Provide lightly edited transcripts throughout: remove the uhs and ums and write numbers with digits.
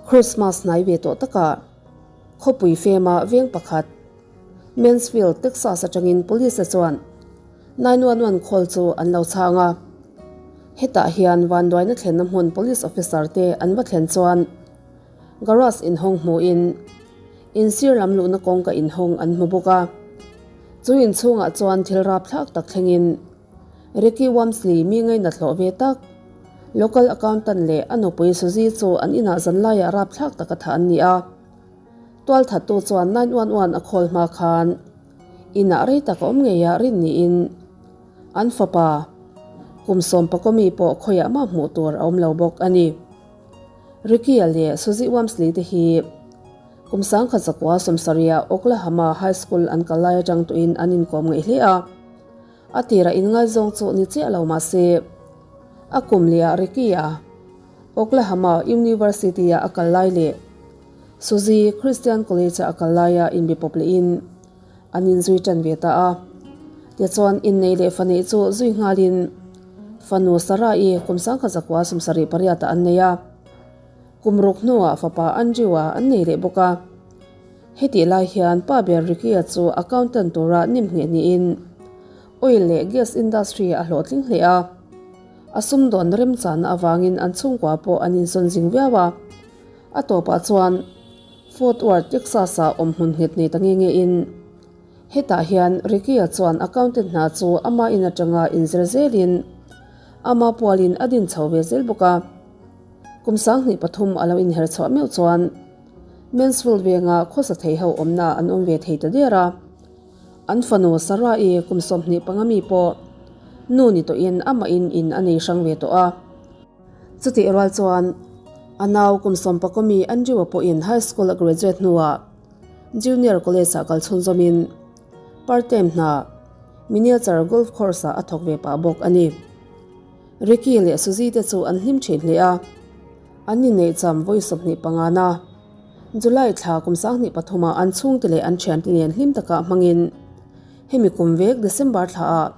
Christmas hnai ve tawh takah khawpui fema veng pakhat Mansfield, Texas atangin police-te chuan 911 call chu an lo chhang a. Hetah hian vanduaina thlenna hmun police officer te an va thlen chuan garage inhawng hmuhin insir lam luhna kawngka inhawng an hmu bawk a. Chu inchhungah chuan thil rapthlak tak thlengin Ricky Walmsley mi ngainat hlawh ve tak, local accountant leh a nupui Suzy chu an inah zanlaiah rapthlak taka thah an ni a. Tualthattu chuan 911 a khawl hma khan inah rei tak a awm ngei a rin niin an fapa kum sawmpakawmi pawh khawiah mah hmuh tur a awm lo bawk a ni. Ricky-a leh Suzy Walmsley te hi kum 1900 sawmsarihah Oklahoma High School an kal lai atang tuin an inkawm ngaih hle a. A tirah inngaizawng chu ni chiah lo mah se, a kum lehah Ricky-a Oklahoma University-a a kal lai leh Suzy Christian College-a a kal laia inbipawp lehin an inzui tan ve ta a. Tichuan, innei leh faneih chu zui nghalin fanu Sarah-i kum 1978-ah an nei a. Kum ruk hnuah fapa Andrew-a an nei leh bawk a. Hetih lai hian pa ber Ricky-a chu accountant tura nimhneh niin oil leh gas industry a hlawhtling hle a. A sumdawn remchanna avangin an chhungkua pawh an insawn zing viau a. A tawpah chuan Fort Worth, Texas-ah awm hmun nghet nei ta nge nge in hetah hian Ricky-a chuan accountant hna chu ama in atanga inzir zelin ama pualin a din chho ve zel bawk a. Kum 2003 a lo inher chhuah meuh chuan Mansfield venga khawsa thei ho awmna an awm ve thei ta der a. An fanu Sarah-i kum 25 mi pawh nu ni tawhin amahin in a nei hrang ve tawh a. Chutih rual chuan a nau kum 11 mi Andrew-a pawhin high school a graduate hnuah junior college-ah kal chhunzawmin part time hna miniature golf course-ah a thawk ve pah bawk a ni. Ricky leh Suzy te chu an hlim thin hle a. An inneih cham vawi 25 na July thla kum 23 ah an chhungte leh an thiante nen hlim taka hmangin hemi kum vek December thla ah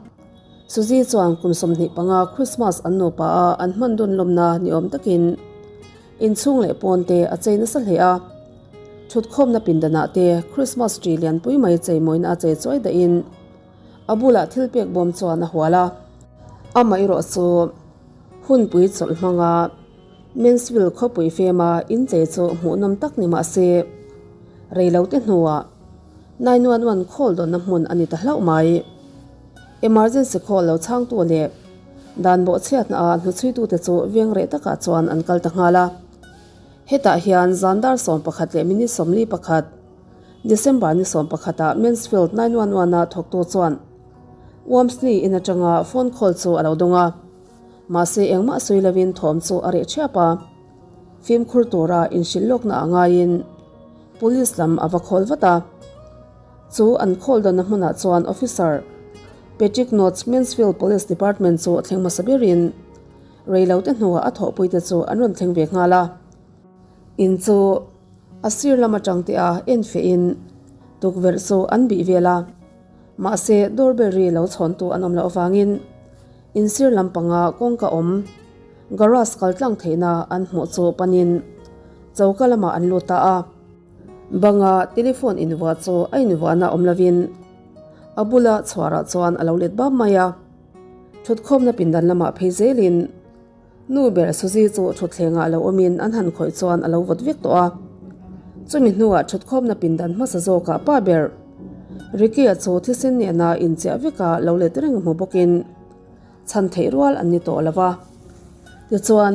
Suzy chuan kum 25 Christmas an nupa a an hman dun lawmna ni awm takin inchhung leh pawn te a chei nasa hle a. Thutkhawmna pindanah te Christmas tree lianpui mai cheimawina a chei chuai dahin a bulah thil pek bawm chuan a hual a. Amaherawh chu hunpui chawlh hmanga Mansfield khawpui fema inchei chu hmuhnawm tak ni mah se, reilote hnuah 911 call dawnna hmun a ni ta hlauh mai. Emergency call lo chhangtu leh dan bawhchhiatna a hnuchhuitute chu veng reh takah chuan an kal ta nghal a. Hetah hian zan dar 11 minute 41, December ni 11 ah Mansfield 911 a thawktu chuan Walmsley in atanga phone call chu a lo dawng a. Mahse engmah sawi lovin thawm chu a reh thiap a. Fimkhur tura inhrilh lawkna a ngaiin Police lam a va khawl vat a. Chu an khawl dawnna hmunah chuan Officer Patrick Knotts Mansfield Police Department chu a thleng hmasa berin reilote hnuah a thawhpuite chu an rawn thleng ve nghal a. In chu a sir lam atang te a en fehin tukverh chu an bih vel a. Mahse doorbell ri lo chhawntu an awm loh avangin Insir lampanga kawngka awm garage kal tlang theihna an hmuh chu panin choka lamah an lut ta a. Banga telephone invuah chu a invuahna awm lovin a bula chhuarah chuan a lo let bam mai a. Thutkhawmna pindan lamah phei zelin Nu ber Suzy chu thutthlengah lo awmin an han khawih chuan a lo vawt vek tawh a. Chumi hnuah thutkhawmna pindan hmasa zawkah pa ber Ricky-a chu thisen nena inchiah veka lo let reng hmu bawkin chhan theih rual an ni tawh lo va. Tichuan,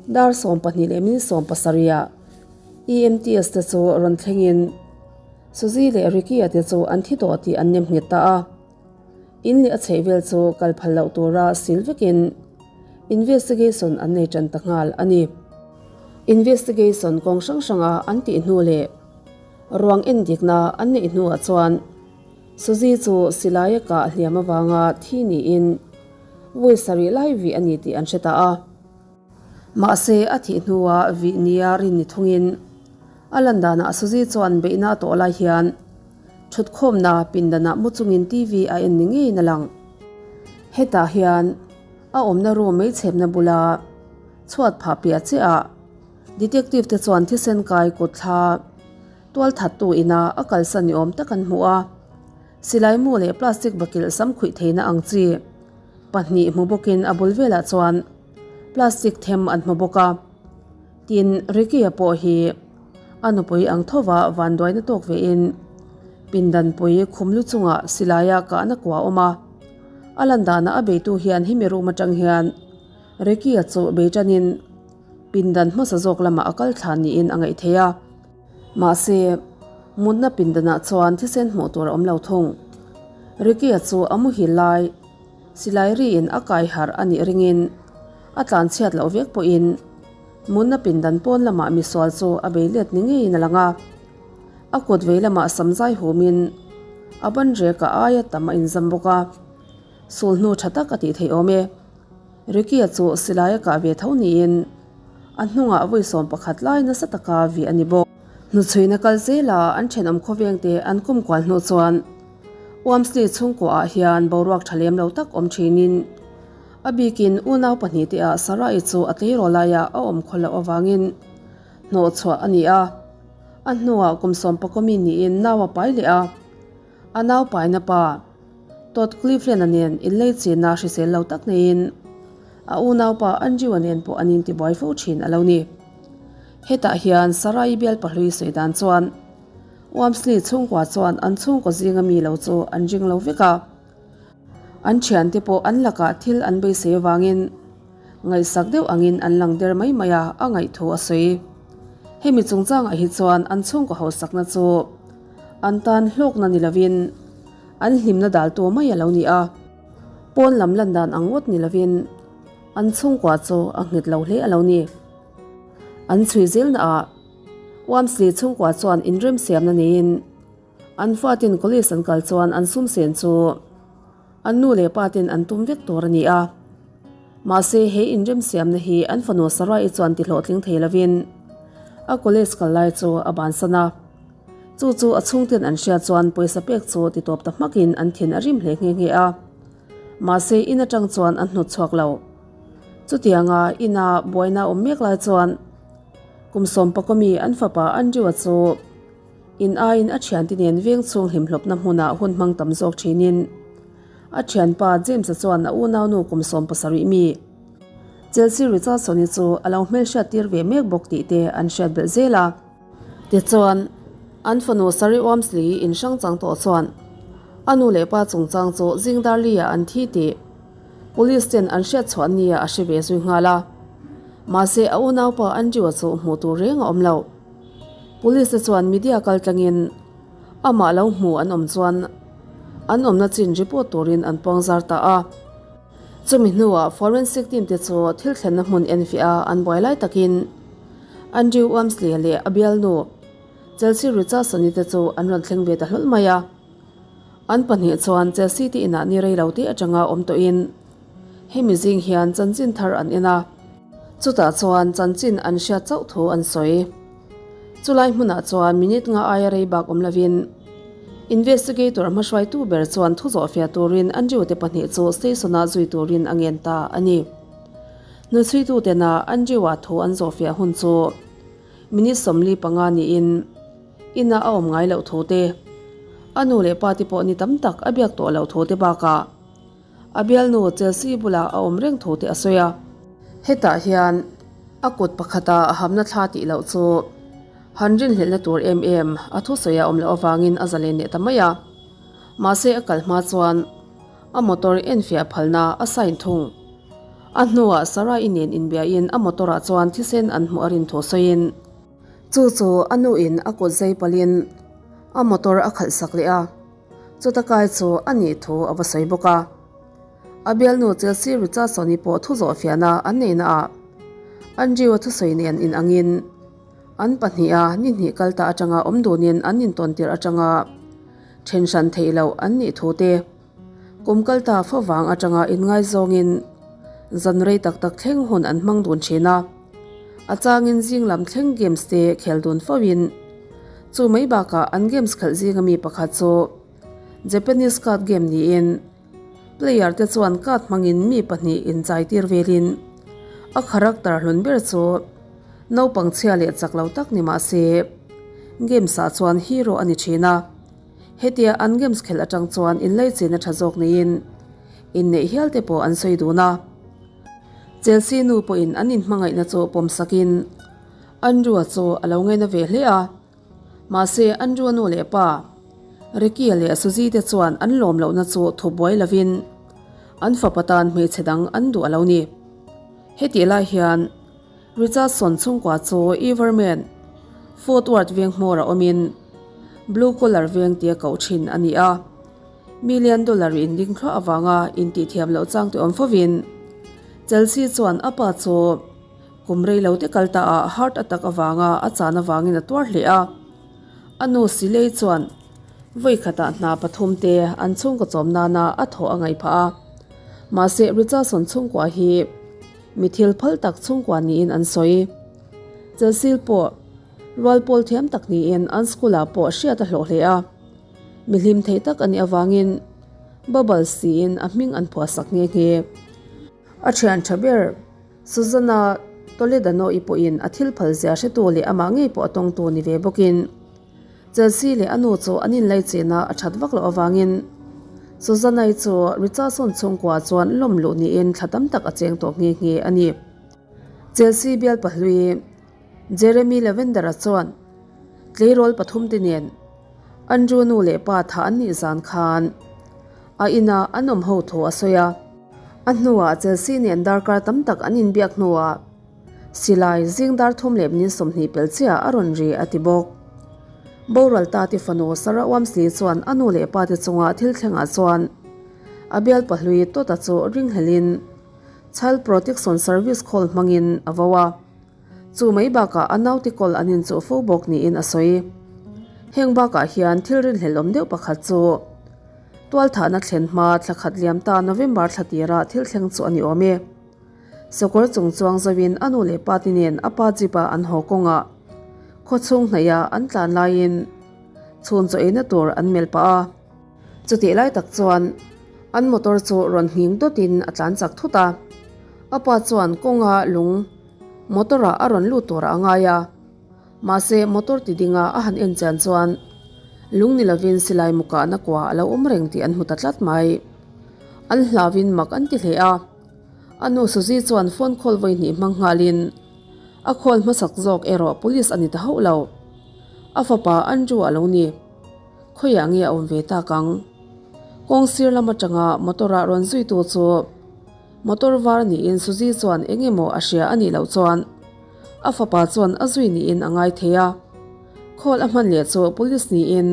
dar 12 leh minute 17 ah EMTS te chu rawn thlengin Suzy leh Ricky-a te chu an thi tawh tih an nem nghet ta a. In leh a chheih vel chu kal phal loh tura sil vekin investigation an nei tan ta nghal a ni. Investigation kawng hrang hranga an tih hnu leh ruang en dikna an neih hnuah chuan Suzy chu silaia kah hliam avanga thi niin vawi sarih lai vih a ni tih an hre ta a. Mahse a thih hnua vih nia rin ni thungin a lan danah Suzy chuan beihna a tawh lai hian Thutkhawmna pindanah mu chungin TV a en ni ngeiin a lang. Hetah hian a awmna room meichhepna bula chhuat phah piah chiahah. Detective te chuan thisen kai kut thla tualthattu ina a kalsan ni awm tak an hmu a. Silaimu leh plastic bakilh sam khuih theihna ang chi pahnih hmu bawkin a bul velah chuan plastic them an hmu bawk a. Tin, Ricky-a pawh hi a nupui ang thova vanduaina tawk vein pindanpui khum lu chungah silaia kahna kua a awm a. A lan danah a beitu hian hemi room atang hian Ricky-a chu bei tanin pindan hmasa zawk lamah a kal thla niin a ngaih theih a. Mahse, mutna pindanah chuan thisen hmuh tur a awm lo thung. Ricky-a chu a muhil lai silai riin a kai harh a nih ringin a tlan chhiat loh vek pawhin mutna pindan pawn lamah misual chu a bei let ni ngeiin a lang a. A kut vei lamah sam zai humin a ban rekah aia tam a inzam bawk a, sulhnu tha tak a tih theih awm e. Ricky-a chu silai a kah ve tho niin a hnungah vawi 11 lai nasa taka vih a ni bawk. Hnuchhuina kal zela an thenawm khawvengte an kum kual hnu chuan Walmsley chhungkuaah hian boruak tha lem lo tak awm thinin a bikin unau pahnihte-ah Sarah-i chu a tleirawl laia a awm khaw loh avangin hnawhchhuah a ni a. A hnuah kum sawmpakawmi niin nau a pai leh a. A naupaina pa Todd Cleveland-a nen inleichina hrisel lo tak neiin a unaupa Andrew-a nen pawh an intibuai fo thin a lo ni. Hetah hian Sarah-i bial pahlui sawi dan chuan Walmsley chhungkua chuan an chhungkaw zinga mi lo chu an ring lo vek a. An thiante pawh an lakah thil an beisei avangin ngaihsak deuh angin an lang der mai mai a, a ngaihthu a sawi. Hemi chungchangah hi chuan an chhungkaw hausakna chu an tan hlawkna ni lovin an hlimna daltu mai a lo ni a. Pawn lam lan dan ang ngawt ni lovin an chhungkua chu a nghet lo hle a lo ni. An chhui zelnaah Walmsley chhungkua chuan inremsiamna neiin An fatin college an kal chuan an sum sen chu an nu leh pa ten an tum vek tur a ni a. Mahse he inremsiamna hi an fanu Sarah-i chuan ti hlawhtling thei lovin a college kal lai chu a bansan a. Chu chu a chhungten an hriat chuan pawisa pek chu ti tawp ta hmakin an thin a rim hle nghe nghe a. Mahse in atang chuan an hnawt chhuak lo. Chutianga ina buaina awm mek lai chuan kum sawmpakawmi an fapa Andrew-a chu In aiin a thiante nen veng chhung hlimhlawpna hmunah hun hmang tam zawk thinin a thianpa James-a chuan a unaunu kum 70 mi Chelsea Richardson-i chu a lo hmelhriat tir ve mek bawk tih te an hriat belh zel a. Tichuan, an fanu Sari Walmsley-i in hrang chang tawh chuan a nu leh pa chungchang chu zing darli-ah an thi tih Police ten an hriat chhuah nia a hre ve zui nghal a. Mahse, a unaupa Andrew-a chu hmuh tur reng a awm lo. Police te chuan media kal tlangin amah lo hmu an awm chuan an awmna chin report turin an puang zar ta a. Chumi hnuah forensic team te chu thil thlenna hmun enfiah a an buai lai takin Andrew Walmsley leh a bialnu Chelsea Richardson-i te chu an rawn thleng ve ta hlawl mai a. An pahnih chuan Chelsea te inah ni rei lo te atanga awm tawhin Hemi zing hian chanchin thar an en a, chutah chuan chanchin an hriat chauh thu an sawi. Chulai hmunah chuan minute nga aia rei bak awm lovin investigator hmahruaitu ber chuan thu zawhfiah turin Andrew te pahnih chu station-ah zui turin a ngen ta a ni. Hnuchhuitu tena Andrew-a thu an zawhfiah hun chu minute 45 niin ina a awm ngai loh thu te, a nu leh pa te pawh ni tam tak a biak tawh loh thu te bakah, A bialnu Chelsea bulah a awm reng thu te a sawi a. Hetah hian a kut pakhata a hamna thla tih loh chu han rinhlelhna tur em em a thusawi a awm loh avangin a zalen leh ta mai a. Mahse a kal hma chuan a motor enfiah phalna a sign thung. A hnuah Sarah-i nen inbiain a motor-ah chuan thisen an hmuh a rin thu sawiin chu chu a nuin a kut zai palhin a motor a khalh sak leh a. Chuta kai chu a nih thu a va sawi bawk a. A bialnu Chelsea Richardson-i pawh thu zawhfiahna an neihna ah Andrew-a thusawi nen in angin an pahniha ni hnih kal ta atanga awm dunin an intawn tirh atanga then hran theih loh an nih thu te, kum kal ta favang atanga inngaizawngin zan rei tak tak thleng hun an hmang dun thin a. A changin zing lam thleng games te khel dun fo in chu mai bakah an games khalh zinga mi pakhat chu Japanese card game niin player te chuan card hmangin mi pahnih inchai tir velin a character hlun ber chu. Naupang chhia leh chak lo tak ni mah se, games ah chuan hero a ni thin a. Hetia an games khelh atang chuan inlaichin a tha zawk niin inneih hial te pawh an sawi dun a. Chelsea nu pawhin an inhmangaihna chu pawm sakin Andrew-a chu a lo ngaina ve hle a. Mahse Andrew-a nu leh pa Ricky-a leh Suzy te chuan an lawm lohna chu thu buai lovin an fapa tan hmeichhe dang an duh a lo ni. Hetih lai hian Richardson chhungkua chu Everman, Fort Worth veng hmawrah awmin Blue Collar veng tia koh thin a ni a. Million dollar in ding thluah avanga intihthiam loh chang te awm fovin Chelsea chuan a pa chu kum rei lo te kal ta ah heart attack avanga a chan avangin a tuar hle a. A nu Silei chuan vawi khatah hna pathum te an chhungkaw chawm nana a thawh a ngaih phah a. Mahse Richardson chhungkua hi mi thil phal tak chhungkua niin an sawi. Chelsea pawh rual pawl thiam tak niin an school ah pawh hriat a hlawh hle a. Mi hlim thei tak a nih avangin Bubbles tiin a hming an phuah sak nghe nghe. A thian tha ber Susanna Toledano-i pawhin a thil phal zia hretu leh amah ngei pawh a tawngtu ni ve bawkin Chelsea leh a nu chu an inlaichena a that vak loh avangin Susanna-i chu Richardson chhungkua chuan lawm luh niin thla tam tak a cheng tawh nghe nghe a ni. Chelsea bial pahlui Jeremy Lavender-a chuan tleirawl pathumte nen Andrew nu leh pa thah an nih zan khan a inah an awm ho thu a sawi a. A hnuah Chelsea nen darkar tam tak an inbiak hnuah silai zing dar thum leh min 20 pel chiah a rawn ri a ti bawk. Boral ta ti fanu Sarah Walmsley chuan a nu leh pa te chunga thil thlengah chuan a bial pahlui Todd-a chu ringhlelin Child Protection Service call hmangin a vo a. Chu mai bakah a naute kawl an inchuh fo bawk niin a sawi. Heng bakah hian thil rinhlelh awm deuh pakhat chu tualthahna thlen hma thla khat liam ta November thla tira thil thleng chu a ni awm e. Sakawr chung chuang zoin a nu leh pa te nen a pa jeep a an haw kawngah khawchhung hnaihah an tlan laiin chhun chaw eina tur an melh pah a. Chutih lai tak chuan an motor chu rawn nghing dawtin a tlan chak thut a, a pa chuan kawnga lung motor ah a rawn lut turah a ngai a, mahse motor ti dinga a han en chian chuan lung ni lovin silai mu kahna kua a lo awm reng tih an hmu ta tlat mai. An hlauin mak an ti hle a, a nu Suzy chuan phone call vawi hnih hmang nghalin a call hmasak zawk erawh police a ni ta hauh lo. A fapa Andrew a lo ni. Khawiah nge a awm ve tak ang? Kawng sir lam atanga motor ah rawn zuitu chu Motor var niin Suzy chuan eng emaw a hria a nih loh chuan a fapa chuan a zui niin a ngai thei a. Call a hman leh chu police niin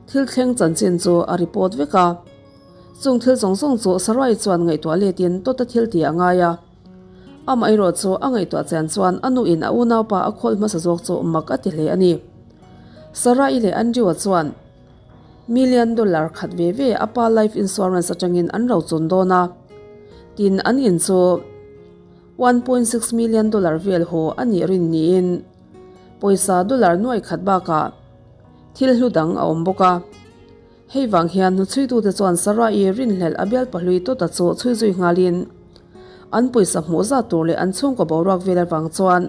thil thleng chanchin chu a report vek a. Chung thil zawng zawng chu Sarai chuan ngaihtuah letin tawta thil tih a ngai a. Amaherawh chu a ngaihtuah chian chuan a nuin a unaupa a call hmasa zawk chu mak a ti hle a ni. Sarai leh Andrew-a chuan. Million dollar khat ve ve a pa life insurance atangin an ro chun dawn a, tin an in chu 1.6 million dollar vel haw a nih rin niin pawisa dollar nuai khat bakah thil hlu dang a awm bawk a. Hei vang hian hnuchhuitute chuan Sarah-i rinhlelh a bial pahlui tawta chu chhui zui nghalin an pawisa hmuh zat tur leh an chhungkaw boruak vel avang chuan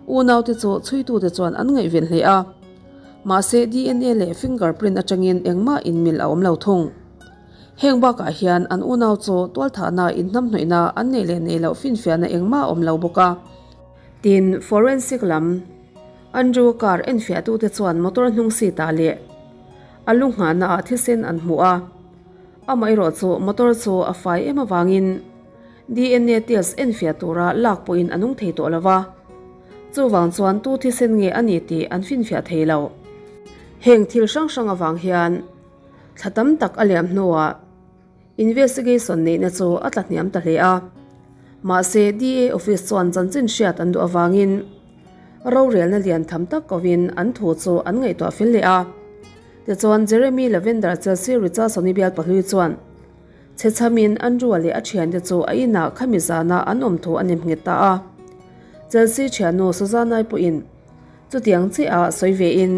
Unaute chu chhuitute chuan an ngaihven hle a, mahse DNA leh fingerprint atangin engmah inmil a awm lo thung. Heng bakah hian an unau chu tualthahna inhnamhnawihna an neih leh neih loh finfiahna engmah a awm lo bawk a. Tin, forensic lam Andrew car enfiahtute chuan motor hnung seat ah leh a lu nghahna ah thisen an hmu a, amaherawh chu motor chu a fai em avangin DNA test enfiah tura lak pawhin a nung thei tawh lo va, chuvang chuan tu thisen nge a ni tih an finfiah thei lo. Heng thil hrang hrang avang hian thla tam tak a liam hnuah investigation neihna chu a tla hniam ta hle a, mahse DA office chuan chanchin hriat an duh avangin rorelna lian tham tak kovin an thu chu an ngaihtuah fel leh a. Tichuan Jeremy Lavender Chelsea Richardson-i bial pahlui chuan Chhechhamin Andrew-a leh a thiante chu a inah khami zana an awm thu a nem nghet ta a. Chelsea thiannu Susanna-i pawhin chutiang chiah a sawi vein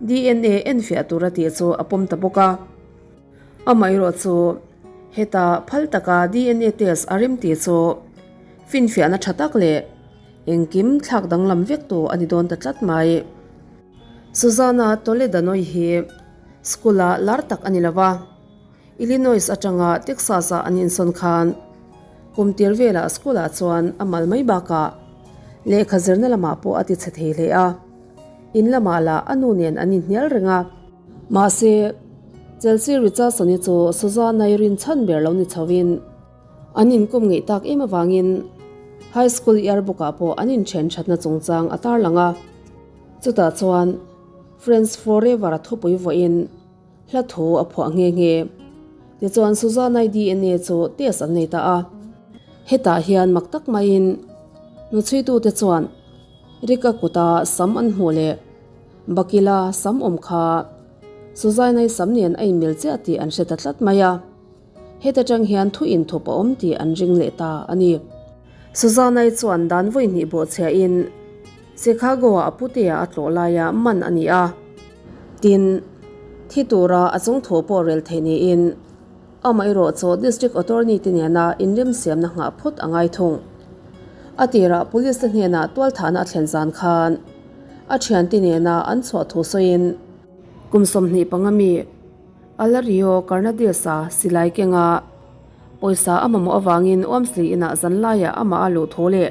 DNA enfiah tura tih chu a pawm ta bawk a. Amaherawh chu heta phal taka DNA test a rem tih chu finfiahna tha tak leh. Engkim thlak danglam vek tu a ni dawn ta tlat mai. Susanna Toledano-i hi school-ah lar tak a ni lo va, Illinois atanga Texas-ah an insawn khan kum tir velah school-ah chuan a mal mai bakah lehkha zirna lamah pawh a ti chhe thei hle a, in lamah lah a nu nen an inhnial reng a. Mahse, Chelsea Richardson-i chu Susanna-i rinchhan ber lo ni chhoin, An inkawm ngeih tak em avangin High School yearbook ah pawh an inthen thatna chungchang a tarlang a. Chutah chuan Friends Forever a thupui vawiin hla thu a phuah nghe nghe. Tichuan Susanna-i DNA chu test an nei ta a. Hetah hian mak tak maiin hnuchhuitute chuan Rick-a kuta sam an hmuh leh Bakila sam awm kha Susanna-i sam nen a inmil chiah tih an hre ta tlat mai a. Heta tang hian thu inthup a awm tih an ring leh ta a ni. Susanna-i chuan dan vawi hnih bawhchhiahin Chicago-ah a putea a tlawh laia man a ni a. Tin, thi tura a chung thu pawh rel theih niin amaherawh chu District Attorney te nena inremsiamna nghah phawt a ngai thung. A tirah Police te hnenah tualthahna a thlen zan khan a thiante nena an chhuah thu sawiin, Kum 25 mi Alario Karnadesa silai kenga pawisa a mamawh avangin Uamsli inah zanlaiah amah a luh thu leh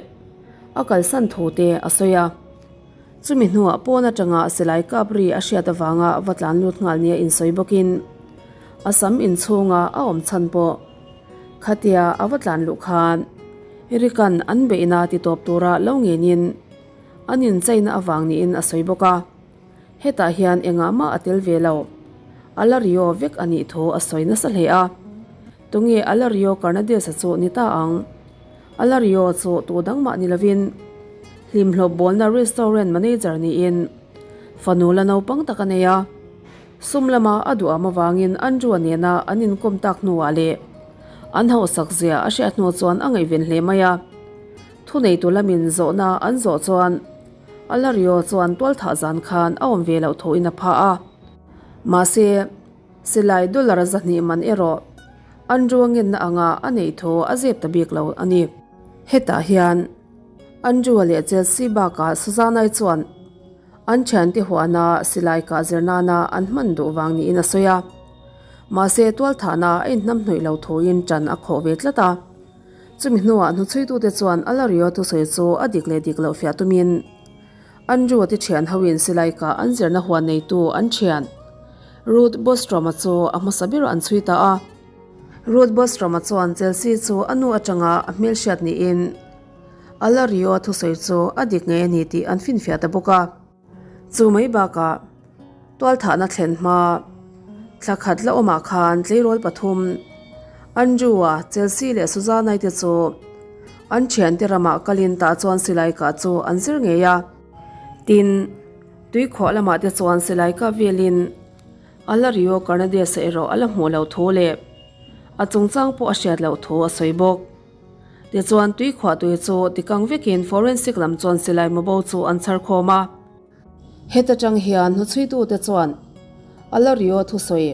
a kalsan thu te a sawi a. Chumi hnuah pawn atanga silai kap ri a hriat avanga va tlan lut nghal nia insawi bawkin a sam inchhunga a awm chhan pawh khatia a va tlan luh khan Rick-a'n an beihna ti tawp tura lo ngenin an incheina avang niin a sawi bawk a. Hetah hian engah mah a tel ve lo. Alario vek a nih thu a sawi nasa hle a. Tunge Alario Karnades-a chu ni ta ang? Alario chu tu dang mah ni lovin hlimhlawp bawlna restaurant manager niin fanu la naupang tak a nei a. Sum lama a duham avangin Andrew-a nena an inkawm tak hnuah leh an hausak zia a hriat hnu chuan a ngaihven hle mai a. Thuneitu lamin zawhna an zawh chuan Alario chuan tualthah zan khan a awm ve loh thuin a pha a. Mahse, silai dollar 200 man erawh Andrew a ngenna anga a neih thu a zep ta bik lo a ni. Hetah hian Andrew-a leh Chelsea bakah Susanna-i chuan an thiante huana silai kah zir nana an hman duh vang niin a sawi a. Mahse, tualthahna a inhnamhnawih lo thuin ṭan a khawh ve tlat a. Chumi hnuah hnuchhuitute chuan Alario thusawi chu a dik leh dik loh fiah tumin Andrew-a te thian hoin silai kah an zirna huan neitu an thian Ruth Bostrom-a chu a hmasa ber an chhui ta a. Ruth Bostrom-a chuan Chelsea chu a nu atanga a hmelhriat niin Alario-a thusawi chu a dik ngei a ni tih an finfiah ta bawk a. Chu mai bakah tualthahna thlen hma thla khat la awmah khan tleirawl pathum Andrew-a, Chelsea leh Susanna-i te chu an thiante ramah kalin tah chuan silai kah chu an zir ngei a. Tin, tuikhuah lamah te chuan silai kah velin Alario Karnades-a erawh a la hmuh loh thu leh a chungchang pawh a hriat loh thu a sawi bawk. Tichuan tuikhuah tui chu tikang vekin forensic lam chuan silai mabo chu an chhar khawm a. Heta tang hian hnuchhuitute chuan Alario thusawi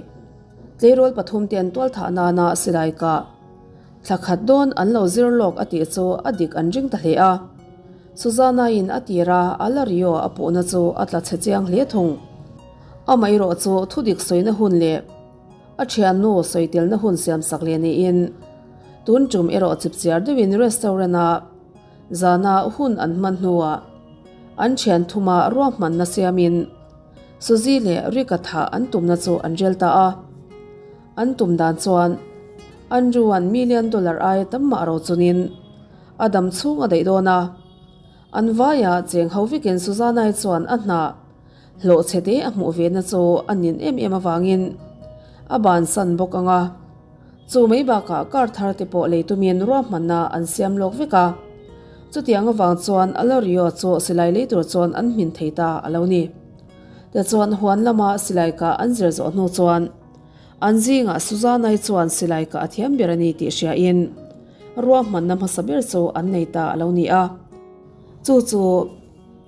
tleirawl pathum ten tualthah nana silai kah thla khat dawn an lo zir lawk a tih chu a dik an ring ta hle a. Susanna-in a tir a, Alario a puhna chu a tla chhe chiang hle thung. Amaherawh chu thudik sawina hun leh A thiannu sawi telna hun siam sak leh niin tun tum erawh chipchiar deuhin restaurant-a zana hun an hman hnuah an thian thuma ruahmanna siamin Suzy leh Rick-a thah an tumna chu an rel ta a. An tum dan chuan Andrew-a'n million dollar aia tam mah ro chunin a dam chhung a daih dawn a. An vaiah cheng ho vekin Susanna-i chuan a hnah Hlawh chhe te a hmuh ve na chu a nin em em avangin a bansan bawk ang a, chu mai bakah car thar te pawh lei tumin ruahmanna an siam lawk vek a, chutiang avang chuan Alario chu silai lei tur chuan an hmin thei ta a lo ni. Tichuan huan lama silai kah an zir zawh hnu chuan an zingah Susanna-i chuan silai kah a thiam ber a ni tih hriain ruahmanna hmasa ber chu an nei ta a lo ni a, chu chu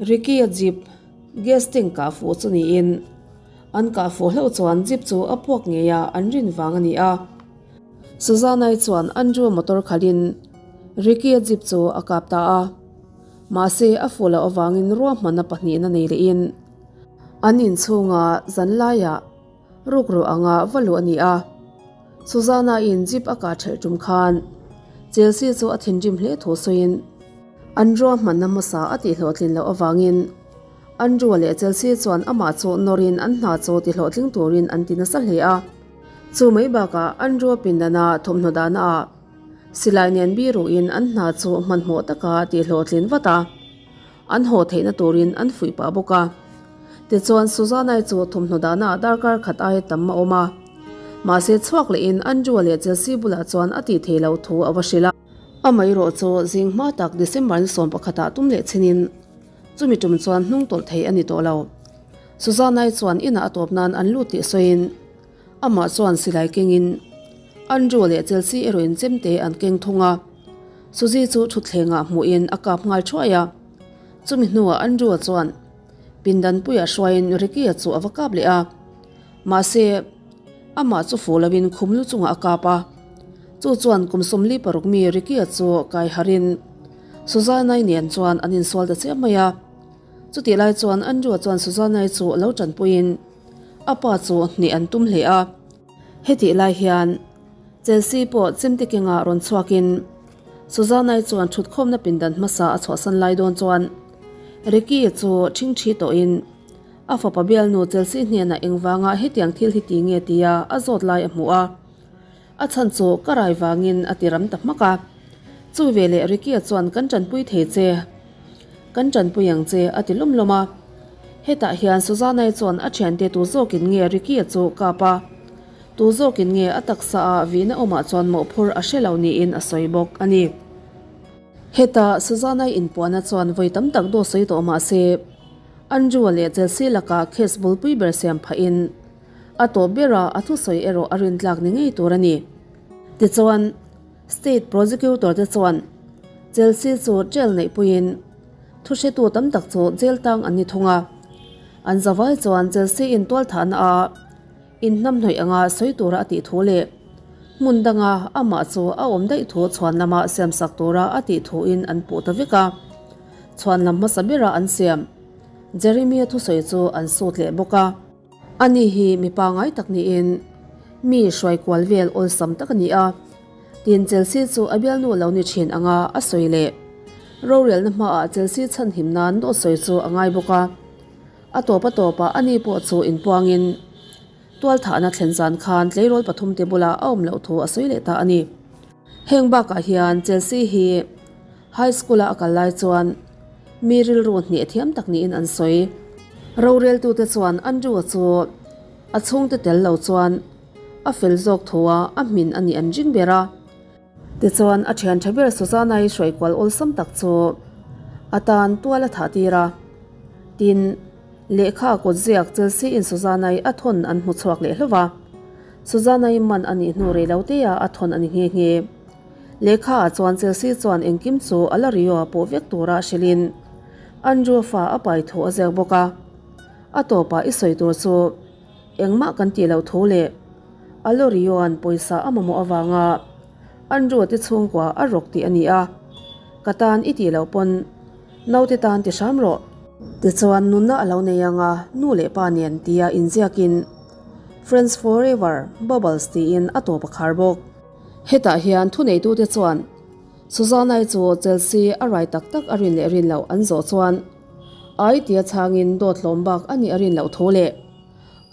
Ricky-a jeep Gas tank kah fuh chu niin an kah fuh hlauh chuan jeep chu a puak ngei a, an rin vang a ni a. Susanna-i chuan Andrew-a motor khalhin Ricky-a jeep chu a kap ta a. Mahse, a fuh loh avangin ruahmanna pahnihna nei lehin an inchhunga zanlaiah rukru anga va luh a ni a. Susanna-in jeep a kah ṭhelh ṭum khan Chelsea chu a thinrim hle thu sawiin an ruahmanna hmasa a tihhlawhtlin loh avangin Andrew-a leh Chelsea chuan amah chu nawrin an hna chu tihlawhtling turin an ti nasa hle a. Chu mai bakah Andrew-a pindana thawmhnaw dahnaah silai nen biruhin an hna chu hmanhmawh taka tihhlawhtlin vat a. An haw theihna turin an fuih pah bawk a. Tichuan Susanna-i chu thawmhnaw dahnaah darkar khat aia tam a awm a. Mahse chhuak lehin Andrew-a leh Chelsea bulah chuan a tih theih loh thu a va hrilh a. Amaherawh chu zing hma tak December ni 11 ah tum leh chinin chumi tum chuan hnung tawlh thei a ni tawh lo. Susanna-i chuan inah a tawp nan an lut tih sawiin amah chuan silai kengin Andrew-a leh Chelsea erawhin chemte an keng thung a. Suzy chu thutthlengah hmuhin a kap nghal thuai a, chumi hnuah Andrew-a chuan pindan puiah hruaiin Ricky-a chu a va kap leh a, mahse amah chu fuh loin khum lu chungah a kap a, chu chuan kum 46 mi Ricky-a chu kai harin Susanna-i nen chuan an insual ta chiam mai a, chutih lai chuan Andrew-a chuan Susanna-i chu lo tanpuiin a pa chu hneh an tum hle a. Hetih lai hian Chelsea pawh chemte kengah rawn chhuakin Susanna-i chuan thutkhawmna pindan hmasa a chhuahsan lai dawn chuan Ricky chu ṭhingṭhi tawhin a fapa bialnu Chelsea hnenah engvanga hetiang thil hi ti nge tia a zawt lai a hmu a, a chhan chu ka rai vangin a ti ram ta hmak a. Chu veleh Ricky-a chuan kan ṭanpui thei che, kan ṭanpui ang che a ti lawm lawm a. Hetah hian Susanna-i chuan a ṭhiante tu zawkin nge Ricky-a chu kap a. Tu zawkin nge a taksa a vihna awmah chuan mawhphur a hre lo niin a sawi bawk a ni. Heta Susanna-i inpuahna chuan vawi tam tak dawt sawi tawh mah se, Andrew-a leh Chelsea lakah case bulpui ber siam phahin a tawp bera a thusawi erawh a rintlak ni ngei tur a ni. Tichuan, State Prosecutor te chuan Chelsea chu jail neihpuiin thuhretu tam tak chu jail tang an ni thung a. An zavai chuan Chelsea-in tualthahna a Inhnamhnawih anga sawi tura a tih thu leh hmun danga amah chu a awm daih thu chhuan lama siamsak tura a tih thuin an puh ta vek a. Chhuan lam hmasa bera an siam Jeremia thusawi chu an sut leh bawk a. Ani hi mi pangai tak niin mi hruai kual vel awlsam tak a ni a. Tin Chelsea chu a bialnu lo ni thin anga a sawi leh rorelna hmaah Chelsea chhanhim nan dawt sawi chu a ngai bawk a. A tawp a tawpah ani pawh chu inpuangin tualthahna thlen zan khan tleirawl pathumte bulah a awm loh thu a sawi leh ta a ni. Heng bakah hian Chelsea hi high school-a a kal lai chuan mi rilru hneh thiam tak niin an sawi. Roreltute chuan Andrew-a chu a chhungte tel lo chuan a fel zawk thua a hmin a nih an ring ber a. Tichuan, a thian tha ber Susanna-i hruai kual awlsam tak chu a tan tual a thah tir a. Tin, lehkha a kut ziak Chelsea-in Susanna-i a thawn an hmu chhuak leh hlauh a. Susanna-i man a nih hnu rei lo te-ah a thawn a ni nghe nghe. Lehkha ah chuan Chelsea chuan engkim chu a la Rio a pawh vek tura hrilhin Andrew-a fa a pai thu a ziak bawk a. A tawpah i sawi tur chu Engmah kan tih loh thu leh Alorioan pawisa a mamawh avanga Andrew te chhungkua a rawk tih a ni a, ka tan i tih loh pawn naute tan ti hram rawh. Tichuan nunna a lo nei anga nu leh pa nen tia inziakin Friends Forever Bubbles tiin a tawp a khar bawk. Hetah hian thuneitute chuan Susanna-i chu Chelsea a rai tak tak a rin leh rin loh an zawh chuan Ai tia chhangin dawt hlawm bak a nih a rin loh thu leh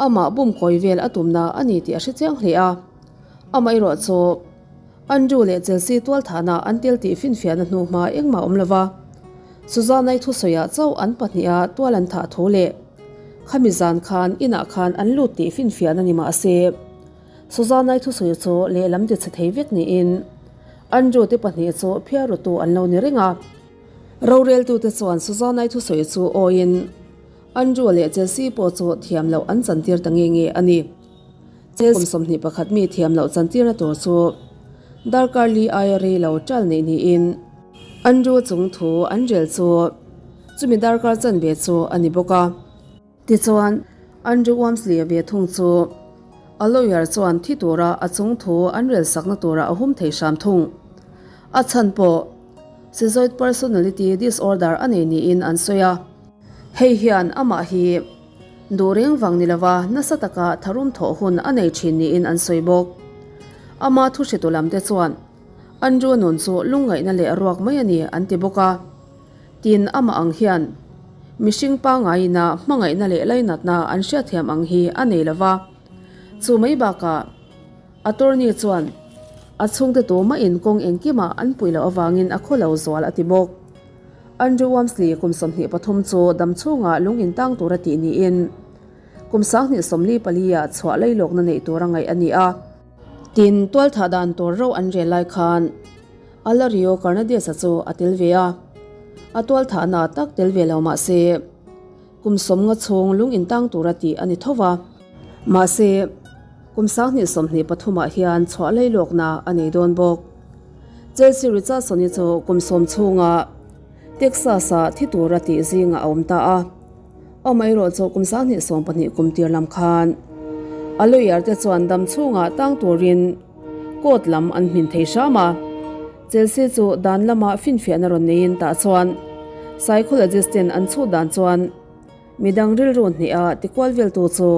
amah bum kawi vel a tumna a ni tih a hre chiang hle a. Amaherawh chu Andrew leh Chelsea tualthahna an tel tih finfiahna hnu hma engmah awm lova Susanna-i thusawiah chauh an pahniha tual an thah thu leh khami zan khan inah khan an lut tih finfiahna ni mah se Susanna-i thusawi chu lehlam ti chhe thei vek niin Andrew te pahnih chu phiarrutu an lo ni reng a. Roreltute chuan Susanna-i thusawi chu awiin Andrew leh Chelsea pawh chu thiam loh an chantir ta nge nge a ni. Chelsea kum 21 mi thiam loh chantirna tur chu darkar li aia rei lo ṭal neih niin Andrew chung thu an rel chu chumi darkar chanve chu a ni bawk a. Tichuan, Andrew Walmsley-a ve thung chu a lawyer chuan thi tura a chung thu an rel sakna tura a hum thei hram thung. A chhan pawh. Schizoid personality disorder a nei niin an sawi a. Hei hian amah hi duh reng vang ni lova nasa taka tharum thawh hun a nei thin niin an sawi bawk. Ama thu hretu lamte chuan Andrew nun chu lungngaihna leh ruak mai a ni an ti bawk a. Tin, amah ang hian mihring pangaina hmangaihna leh lainatna an hriatthiam ang hi a nei lova. Chu mai bakah attorney chuan a chhungte tumahin kawng engkimah an puih loh avangin a khaw lo zual a ti bawk. Andrew Walmsley kum 23 chu dam chhungah lung intang tura tih niin kum 2044 ah chhuah lailawkna neih tura ngaih a ni a. Tin, tualthah dan tur ro an rel lai khan Alario Carnades-a chu a tel ve a, a tualthahna tak tel ve lo mah se kum 50 chhung lung intang tura tih a ni tho va. Mahse, kum 2023 ah hian chhuah lailawkna a nei dawn bawk. Chelsea Richardson-i chu kum 10 chhunga Texas-a thi tura tih zingah a awm ta a. Amaherawh chu kum 2012 kum tir lam khan a lawyer te chuan dam chhungah tang turin court lam an hmin thei hram a. Chelsea chu dan lama finfiahna rawn neiin tah chuan psychologist ten an chhut dan chuan midang rilru hneha tikual veltu chu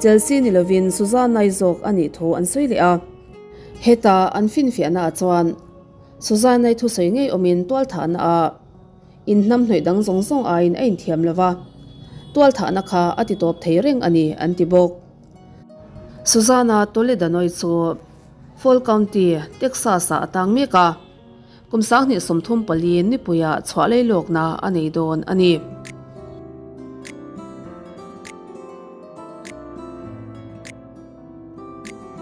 Chelsea ni lovin Susanna-i zawk a nih thu an sawi leh a. Heta an finfiahna ah chuan Susanna-i thusawi ngei awmin tualthahna ah Inhnamhnawih dang zawng zawng aiin a inthiam lo va, tualthahna kha a ti tawp thei reng a ni, an ti bawk. Susanna Toledano-i chu Fall County, Texas-ah a tang mek a, kum 2034 nipuiah chhuah leilawkna a nei dawn a ni.